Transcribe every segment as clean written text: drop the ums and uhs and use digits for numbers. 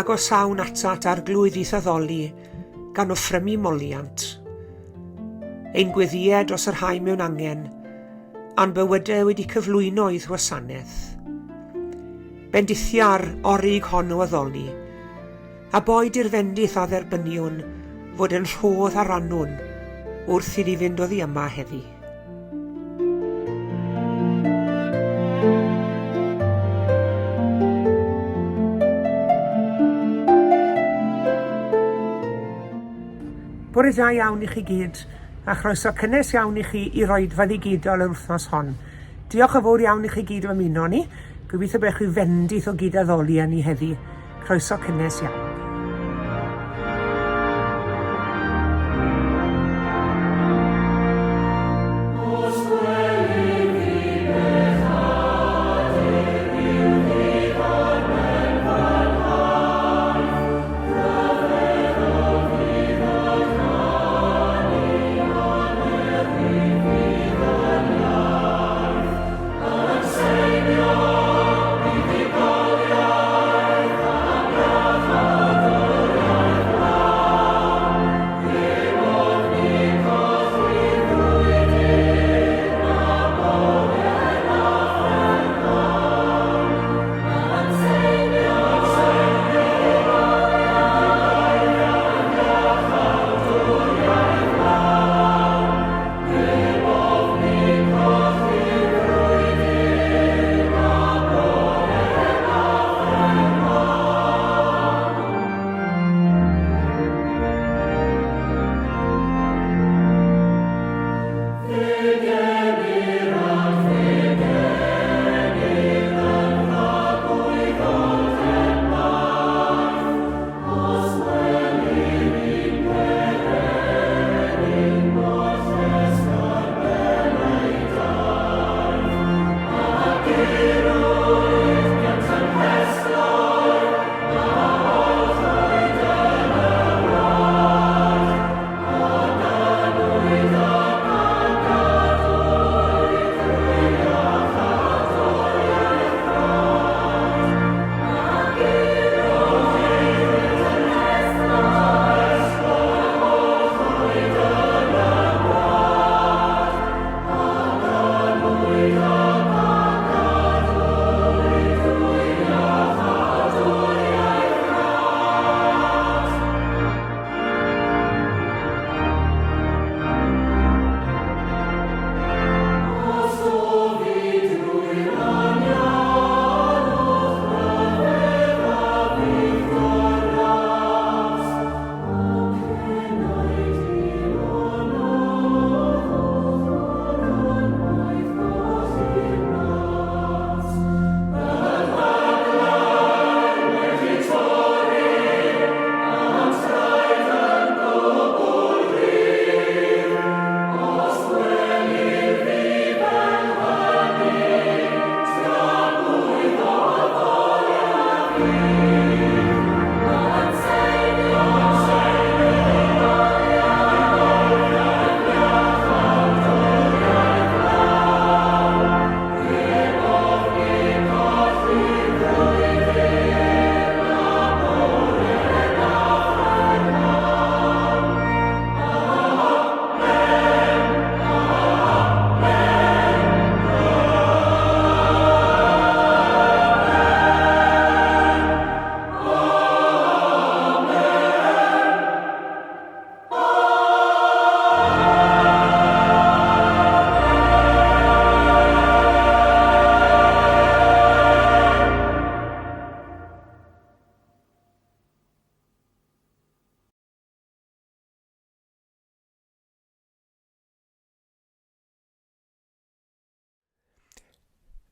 Agosáwn atat Arglwydd i'th addoli, gan offrymu moliant. Ein gweddïau dros y rhai mewn angen, a'n bywydau wedi cyflwyno i'th wasanaeth. Bendithia'r orig hon o addoli, a boed i'r fendith a dderbyniwn fod yn rhodd a rannwn wrth i ni fynd oddi yma heddi. Bore da iawn i chi gyd, a chroeso cynnes iawn i chi i Roedfa Ddigidol yr wythnos hon. Diolch yn fawr iawn i chi gyd am ymuno ni. Gobeithio bod chi fendith o gyd-addoli â ni heddi. Croeso cynnes iawn.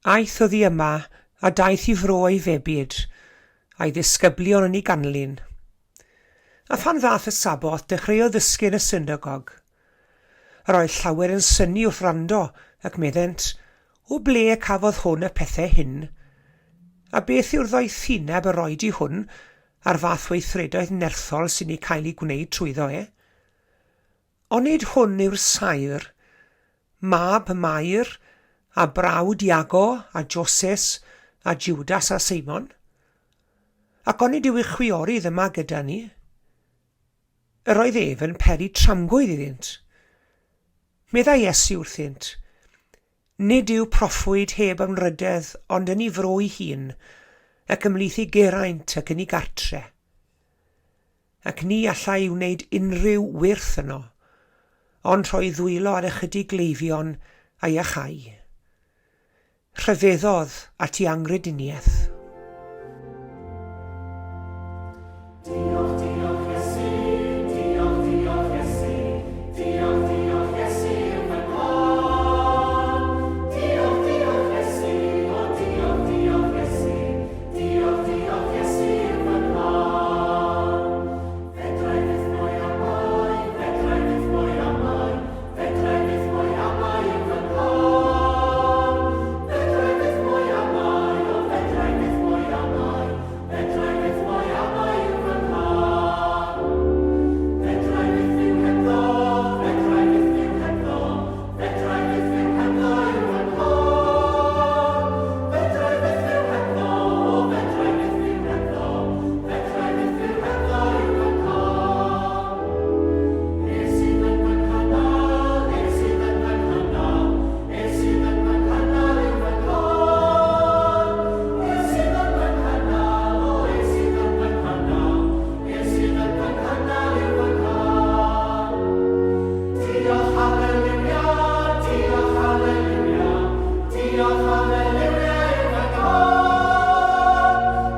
Aeth oddi yma a daeth i fro ei febyd, a'i ddisgyblion yn ei ganlyn. A phan ddaeth y Saboth, dechreuodd ddysgu yn y synagog. Yr oedd llawer yn synnu wrth wrando, ac meddent, O ble y cafodd hwn y pethau hyn? A beth yw'r ddoethineb y roed i hwn, a'r fath weithredoedd nerthol sy'n eu cael eu gwneud trwyddo e? Onid hwn yw'r saer, mab Mair, a brawd Iago, a Joses, a Judas, a Seimon? Ac onid yw ei chwiorydd yma gyda ni? Yr oedd ef yn peri tramgwydd iddynt. Meddai Iesu wrthynt, Nid yw proffwyd heb anrhydedd ond yn ei fro ei hun, ac ymhlith ei geraint ac yn ei gartre. Ac ni allai wneud unrhyw wyrth yno, ond rhoi ddwylo ar ychydig gleifion a iachau. Rhyfeddodd at ei anghrediniaeth. Diolch, diolch Iesu, diolch, diolch Iesu, diolch, diolch Iesu yw fy nghân. Diolch, diolch Iesu, o diolch, diolch Iesu, diolch, diolch Iesu yw fy nghân. Fedrai byth mwy amau, fedrai byth mwy amau, Fedrai byth mwy amau yw fy nghân. Fedrai byth mwy amau, o fedrai byth mwy amau, Fedrai byth mwy amau yw fy nghân. Fedrai byth fyw hebddo, fedrai byth fyw hebddo, Fedrai byth fyw hebddo yw fy nghân. Fedrai byth fyw hebddo, o fedrai byth fyw hebddo, Fedrai byth fyw hebddo yw fy nghân. Ef sydd yn fy nghynnal, ef sydd yn fy nghynnal, ef sydd yn fy nghynnal yw fy nghân. Ef sydd yn fy nghynnal, o ef sydd yn fy nghynnal, ef sydd yn fy nghynnal yw fy nghân. Diolch haleliwia, diolch haleliwia, diolch haleliwia yw fy nghân.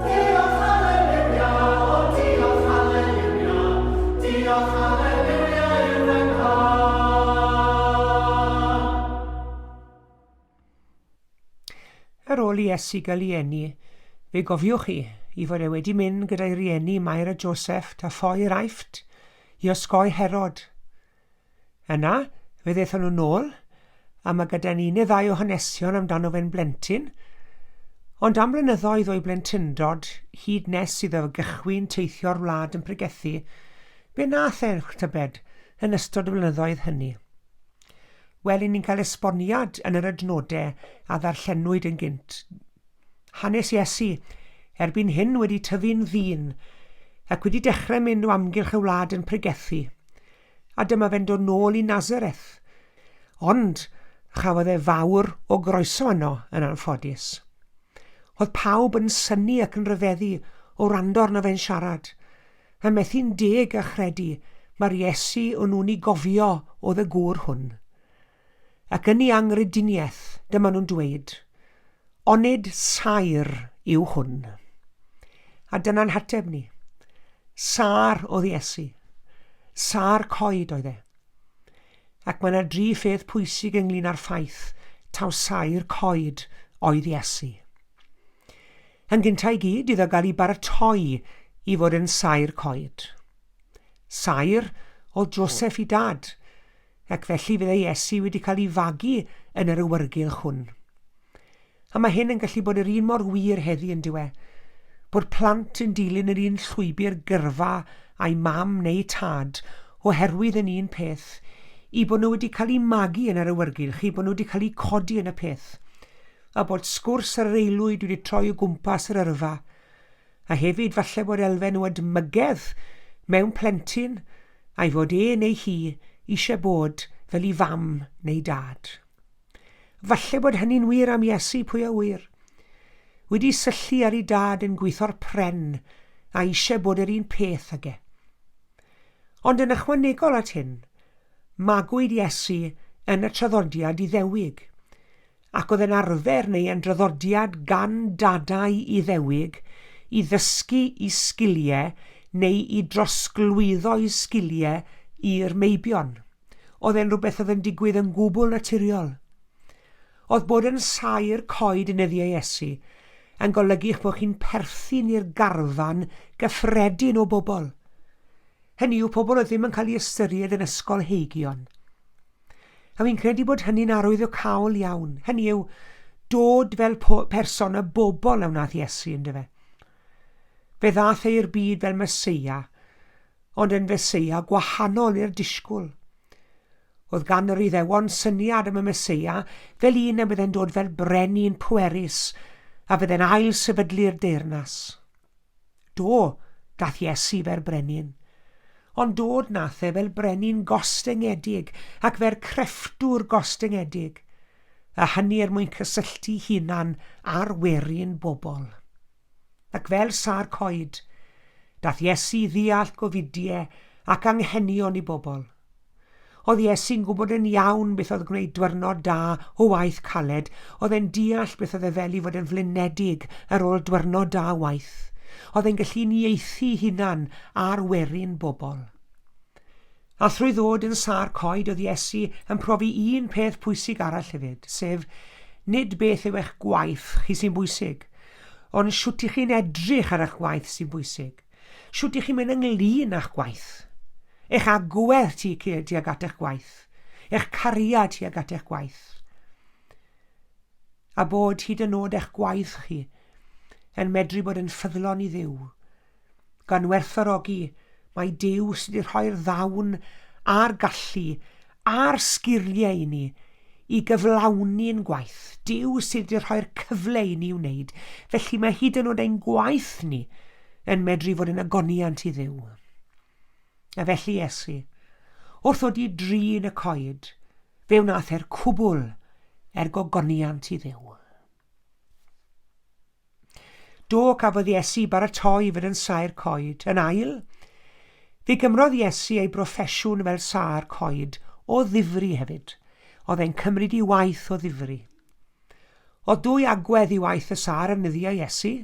Diolch haleliwia, o diolch haleliwia, Diolch haleliwia yw fy nghân. Ar ôl i Iesu gael ei eni, fe gofiwch chi i fod e wedi mynd gyda'i rieni Mair a Joseff ta ffoi i'r Aifft i osgoi Herod. Yna, fe ddaethon nhw nôl, a mae gyda ni un neu ddau o hanesion amdano fe'n blentyn, ond am blynyddoedd o'i blentyndod, hyd nes iddo fe gychwyn teithio'r wlad yn pregethu, be nath e, tybed, yn ystod y blynyddoedd hynny? Wel, i ni'n cael esboniad yn yr adnodau a ddarllenwyd yn gynt. Hanes Iesu, erbyn hyn wedi tyfu'n ddyn, ac wedi dechrau mynd o amgylch y wlad yn pregethu. A dyma fe'n dod nôl i Nazareth. Ond, chafodd e fawr o groeso yno, yn anffodus. Oedd pawb yn synnu ac yn rhyfeddu o wrando arno fe'n siarad, a methu'n deg a chredu mae'r Iesu o'n nhw'n ei gofio oedd y gŵr hwn. Ac yn ei anghrediniaeth, dyma nhw'n dweud, Onid saer yw hwn? A dyna'n hateb ni. Sâr oedd Iesu. Sâr coed oedd e. Ac mae yna dri pheth pwysig ynglyn â'r ffaith taw saer coed oedd Iesu. Yn gyntaf i gyd, iddo gael ei baratoi i fod yn saer coed. Saer oedd Joseph i dad, ac felly fyddai Iesu wedi cael ei fagu yn yr awyrgylch hwn. A mae hyn yn gallu bod yr un mor wir heddi yn dyw e, bod plant yn dilyn yr un llwybr gyrfa a'i mam neu tad oherwydd yn un peth, i bod nhw wedi cael eu magu yn yr awyrgylch, i bod nhw wedi cael eu codi yn y peth, a bod sgwrs ar yr aelwyd wedi troi o gwmpas yr yrfa, A hefyd falle bod elfen o edmygedd mewn plentyn a'i fod e neu hi eisiau bod fel ei fam neu dad. Falle bod hynny'n wir am Iesu, pwy a ŵyr. Wedi syllu ar ei dad yn gweithio'r pren a eisiau bod yr un peth ag e. Ond yn ychwanegol at hyn, magwyd Iesu yn y traddodiad Iddewig, ac oedd yn arfer neu yn draddodiad gan dadau Iddewig i ddysgu i sgiliau neu i drosglwyddo'u sgiliau i'r meibion. Oedd e'n rhywbeth oedd yn digwydd yn gwbl naturiol. Oedd bod yn saer coed yn nyddiau Iesu yn golygu eich bod chi'n perthyn i'r garfan gyffredin o bobl. Hynny yw, pobl oedd ddim yn cael eu ystyried yn ysgolheigion. A fi'n credu bod hynny'n arwyddocaol iawn. Hynny yw, dod fel person y bobl a wnaeth Iesu, yndyfe. Fe ddaeth e i'r byd fel Meseia, ond yn Feseia gwahanol i'r disgwyl. Oedd gan yr Iddewon syniad am y Meseia fel un a bydde'n dod fel brenin pwerus a fydde'n ail sefydlu'r deyrnas. Do, dath Iesu fer brenin. Ond dod nath e fel brenin gostyngedig ac fer crefftwr gostyngedig, a hynny er mwyn cysylltu hunan â'r werin bobl. Ac fel sâr coed, dath Iesu i ddeall gofidie ac anghenion i bobl. Oedd Iesu'n gwybod yn iawn beth oedd gwneud dwyrnod da o waith caled, oedd e'n deall beth oedd e fel i fod yn flinedig ar ôl dwyrnod da o waith. Oedd e'n gallu uniaethu hunan â'r werin bobl. A thrwy ddod yn sâr coed oedd Iesu yn profi un peth pwysig arall hefyd, sef nid beth yw eich gwaith chi sy'n bwysig, ond shwt i chi'n edrych ar eich gwaith sy'n bwysig. Shwt i chi'n mynd ynglyn â'ch gwaith. Eich agwedd ti tuag at eich gwaith. Eich cariad tuag at eich gwaith. A bod hyd yn oed eich gwaith chi yn medru bod yn ffyddlon i Dduw, gan werthfawrogi mai Duw sydd wedi rhoi'r ddawn a'r gallu a'r sgiliau i ni i gyflawni'n gwaith. Duw sydd wedi rhoi'r cyfle i ni wneud. Felly mae hyd yn oed ein gwaith ni yn medru fod yn ogoniant i Dduw. A felly Iesu, wrth ddod i drin y coed, fe wnaeth e'r cwbl er gogoniant i Dduw. Do, cafodd Iesu baratoi i fod yn saer coed. Yn ail, fe gymrodd Iesu ei broffesiwn fel saer coed o ddifri hefyd. Oedd e'n cymryd i waith o ddifri. Oedd dwy agwedd i waith y saer yn nyddiau Iesu,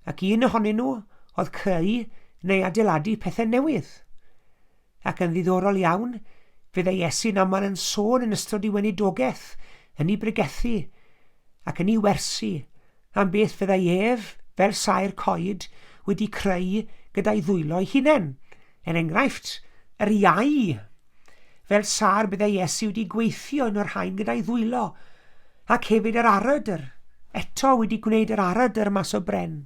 ac un ohonyn nhw oedd creu neu adeiladu pethau newydd. Ac yn ddiddorol iawn, fe ddei Iesu'n aml yn sôn yn ystod ei weinidogaeth, yn ei bregethu, ac yn ei wersi, am beth fyddai ef, fel saer coed, wedi creu gyda'i ddwylo'i hunain. Er enghraifft, yr iau. Fel saer byddai Iesu wedi gweithio un o'r rhain gyda'i ddwylo, ac hefyd yr aradr, eto wedi gwneud yr aradr mas o bren.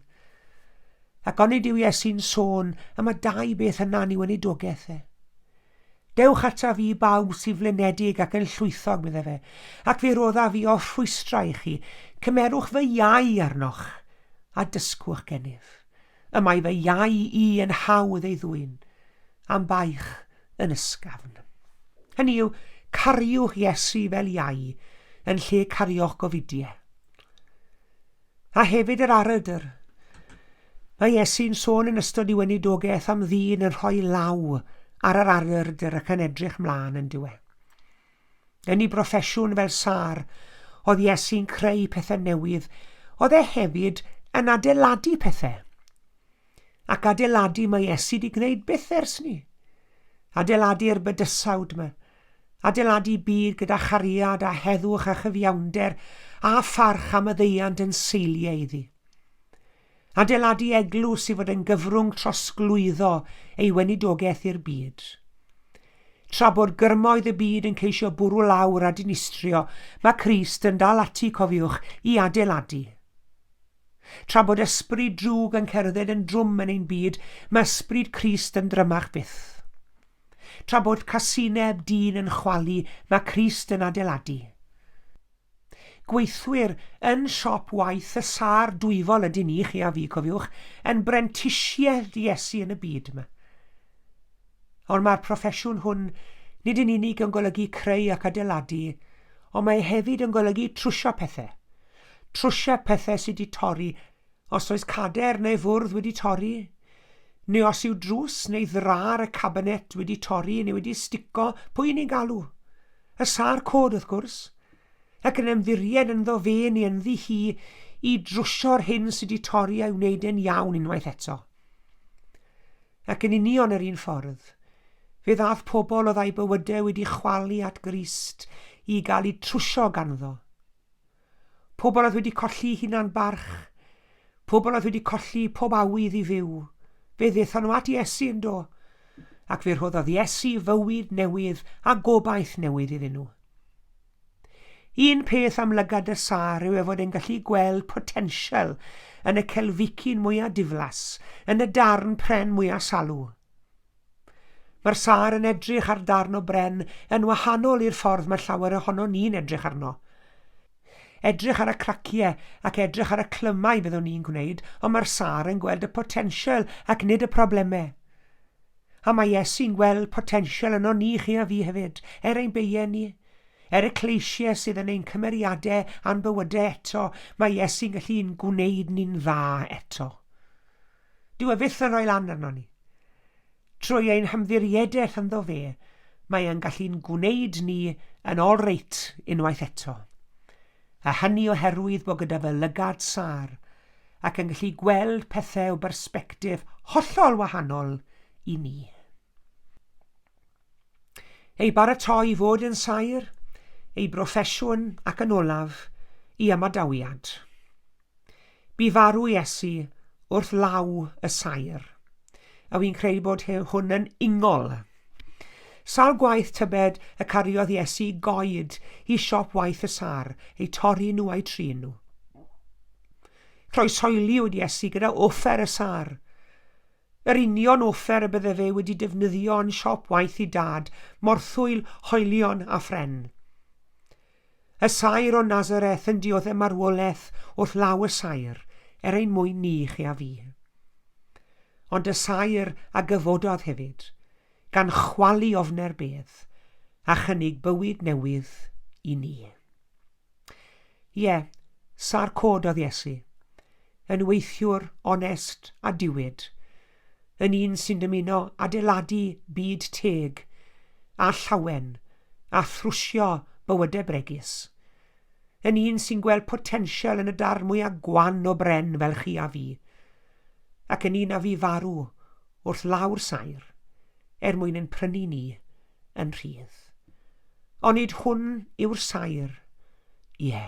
Ac onid yw Iesu'n sôn am y dau beth yna yn ei weinidogaeth e? Dewch ataf fi, bawb sy'n flinedig ac yn llwythog, meddai fe, ac fe roddaf fi orffwystra i chi. Cymerwch fy iau arnoch, a dysgwch gennyf. Y mae fy iau i yn hawdd ei ddwyn, a'm baich yn ysgafn. Hynny yw, cariwch Iesu fel iau, yn lle cario'ch gofidiau. A hefyd yr arydr. Mae Iesu'n sôn yn ystod ei weinidogaeth am ddyn yn rhoi law ar yr arydr ac yn edrych mlaen yn dyw e. Yn ei broffesiwn fel sâr, oedd Iesu'n creu pethau newydd, oedd e hefyd yn adeiladu pethau. Ac adeiladu mae Iesu wedi gwneud byth ers ni. Adeiladu'r bydysawd yma. Adeiladu byd gyda chariad a heddwch a chyfiawnder a pharch a maddeuant yn seiliau iddi. Adeiladu eglwys i fod yn gyfrwng trosglwyddo ei weinidogaeth i'r byd. Tra bod grymoedd y byd yn ceisio bwrw lawr a dinistrio, mae Crist yn dal ati, cofiwch, i adeiladu. Tra bod ysbryd drwg yn cerdded yn drwm yn ein byd, mae ysbryd Crist yn drymach byth. Tra bod casineb dyn yn chwalu, mae Crist yn adeiladu. Gweithwyr yn siop waith y sâr dwyfol ydyn ni, chi a fi, cofiwch, yn brentisiaid Iesu yn y byd yma. Ond mae'r proffesiwn hwn nid yn unig yn golygu creu ac adeiladu, ond mae hefyd yn golygu trwsio pethau. Trwsio pethau sydd wedi torri, os oes cader neu fwrdd wedi torri, neu os yw drws neu ddrar y cabinet wedi torri neu wedi stico, pwy ni'n galw? Y sâr cod, wrth gwrs. Ac yn ymddiried ynddo fe neu ynddi hi i drwsio'r hyn sydd wedi torri a'i wneud e'n iawn unwaith eto. Ac yn union yr un ffordd, fe ddaeth pobl oedd a'u bywydau wedi chwalu at Grist i gael eu trwsio ganddo. Pobl oedd wedi colli hunan barch, pobl oedd wedi colli pob awydd i fyw. Fe ddethon nhw at Iesu yn do, ac fe rhoddodd Iesu fywyd newydd a gobaith newydd iddyn nhw. Un peth am lygad y sâr yw ei fod e'n gallu gweld potensial yn y celficyn mwyaf diflas, yn y darn pren mwyaf salw. Mae'r sâr yn edrych ar darn o bren yn wahanol i'r ffordd mae llawer ohonon ni'n edrych arno. Edrych ar y craciau ac edrych ar y clymau fyddwn ni'n gwneud, ond mae'r sâr yn gweld y potensial ac nid y problemau. A mae Iesu'n gweld potensial yno ni, chi a fi hefyd, er ein beiau ni. Er y cleisiau sydd yn ein cymeriadau a'n bywydau eto, mae Iesu'n gallu'n gwneud ni'n dda eto. Dyw e fyth yn rhoi lan arno ni. Trwy ein hymddiriedaeth ynddo fe, mae e'n gallu'n gwneud ni yn olreit unwaith eto. A hynny oherwydd bod gyda fe lygad sâr ac yn gallu gweld pethau o bersbectif hollol wahanol i ni. Ei baratoi i fod yn saer, ei broffesiwn ac yn olaf, i ymadawiad. Bu farw Iesu wrth law y saer. A fi'n credu bod hwn yn ingol. Sawl gwaith tybed y cariodd Iesu goed i siop waith y sâr, eu torri nhw a'u trin nhw. Croeshoeliwyd Iesu gyda offer y sâr. Yr union offer y bydde fe wedi defnyddio yn siop waith i dad, morthwyl, hoelion a phren. Y saer o Nazareth yn diodde marwolaeth wrth law y saer, er ein mwyn ni, chi a fi. Ond y saer a gyfododd hefyd, gan chwalu ofne'r bedd, a chynnig bywyd newydd i ni. Ie, sâr cod oedd Iesu, yn weithiwr onest a diwyd, yn un sy'n dymuno adeiladu byd teg a llawen a thrwsio bywydau bregus, yn un sy'n gweld potensial yn y darn mwya gwan o bren fel chi a fi, ac yn un a fu farw wrth law'r saer er mwyn ein prynu ni yn rhydd. Onid hwn yw'r saer? Ie,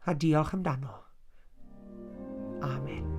a diolch amdano. Amen.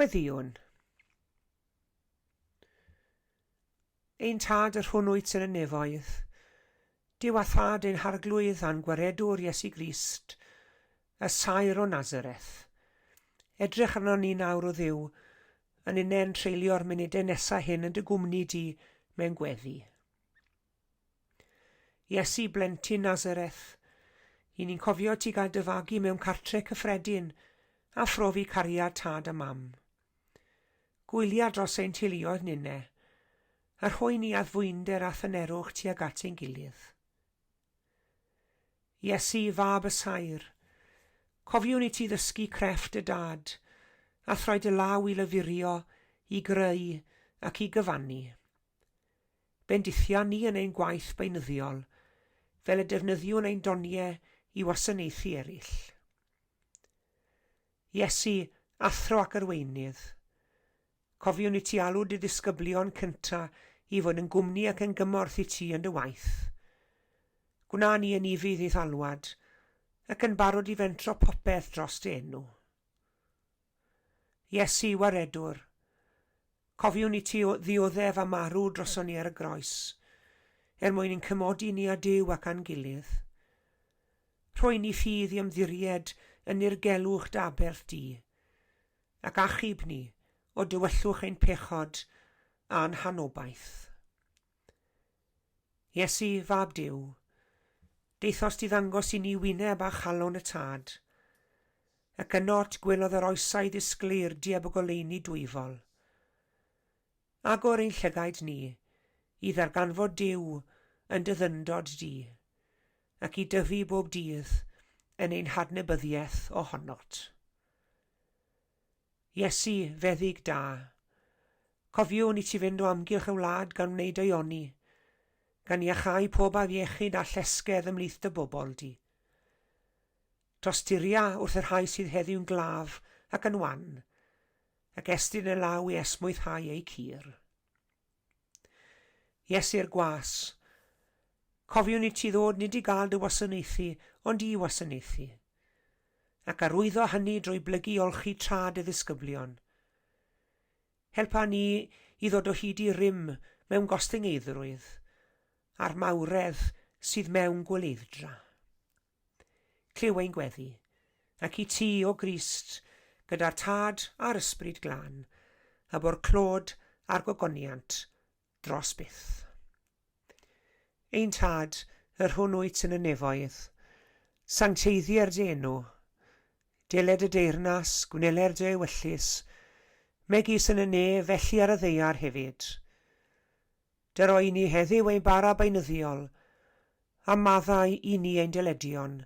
Gweddïwn. Ein Tad yr hwn wyt yn y nefoedd, Duw a Thad ein Harglwydd a'n Gwaredwr Iesu Grist, y saer o Nazareth. Edrych arnon ni nawr, o Dduw, yn unen treulio'r munudau nesaf hyn yn dy gwmni di mewn gweddi. Iesu, blentyn Nazareth, i ni'n cofio ti gael dy fagu mewn cartre cyffredin a phrofi cariad tad a mam. Gwylia dros ein teuluoedd ninne, a rhoi ni addfwynder a thynerwch tuag at ein gilydd. Iesu, fab y saer, cofiwn i ti ddysgu crefft dy dad, a throi dy law i lyfurio, i greu ac i gyfannu. Bendithia ni yn ein gwaith beunyddiol, fel y defnyddiwn ein doniau i wasanaethu eraill. Iesu, athro ac arweinydd. Cofiwn i ti alw dy ddisgyblion cynta i fod yn gwmni ac yn gymorth i ti yn dy waith. Gwna ni yn ufudd i'th alwad, ac yn barod i fentro popeth dros dy enw. Iesu, Waredwr, cofiwn i ti ddioddef a marw droson ni ar y groes, er mwyn i'n cymodi ni â Duw ac â'n gilydd. Rhoi ni ffydd i ymddiried yn nirgelwch dy aberth di, ac achub ni o dywyllwch ein pechod a'n hanobaith. Iesu, Fab Duw, daethost i ddangos i ni wyneb a chalon y Tad, ac ynot gwelodd yr oesau ddisgleirdeb y goleuni dwyfol. Agor ein llygaid ni i ddarganfod Duw yn dy ddyndod di, ac i dyfu bob dydd yn ein hadnabyddiaeth ohonot. Iesu, feddyg da, cofiwn i ti fynd o amgylch y wlad gan wneud daioni, gan iachau pob afiechyd a llesgedd ymhlith dy bobl di. Tosturia wrth y rhai sydd heddiw'n glaf ac yn wan, ac estyn y law i esmwythau eu cur. Iesu'r gwas, cofiwn i ti ddod nid i gael dy wasanaethu, ond i wasanaethu, ac arwyddo hynny drwy blygu olchi trad y ddisgyblion. Helpa ni i ddod o hyd i rym mewn gostyngeiddrwydd, a'r mawredd sydd mewn gwyleidd-dra. Clyw ein gweddi, ac i ti, o Grist, gyda'r Tad a'r Ysbryd Glân, a bo'r clod a'r gogoniant dros byth. Ein Tad, yr hwn wyt yn y nefoedd, sancteiddier dy enw, deled y deyrnas, gwneler dy ewyllys, megis yn y nef, felly ar y ddaear hefyd. Dyro i ni heddiw ein bara beunyddiol, a maddau i ni ein dyledion,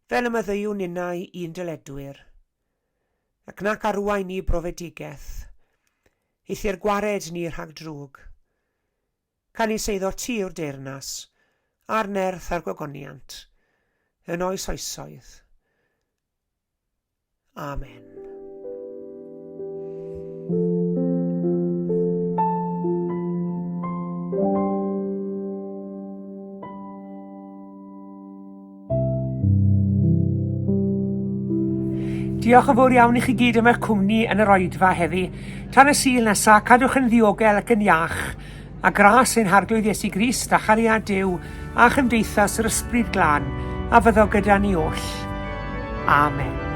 fel y maddeuwn ninnau i'n dyledwyr. Ac nac arwain ni brofedigaeth, eithr gwared ni rhag drwg. Canys eiddo ti yw'r deyrnas, a'r nerth a'r gogoniant, yn oes oesoedd. Amen. Diolch yn fawr iawn i chi gyd am eich cwmni yn yr oedfa heddi. Tan y Sul nesa, cadwch yn ddiogel ac yn iach, a gras ein Harglwydd Iesu Grist a chariad Duw a chymdeithas yr Ysbryd Glân a fyddo gyda ni oll. Amen.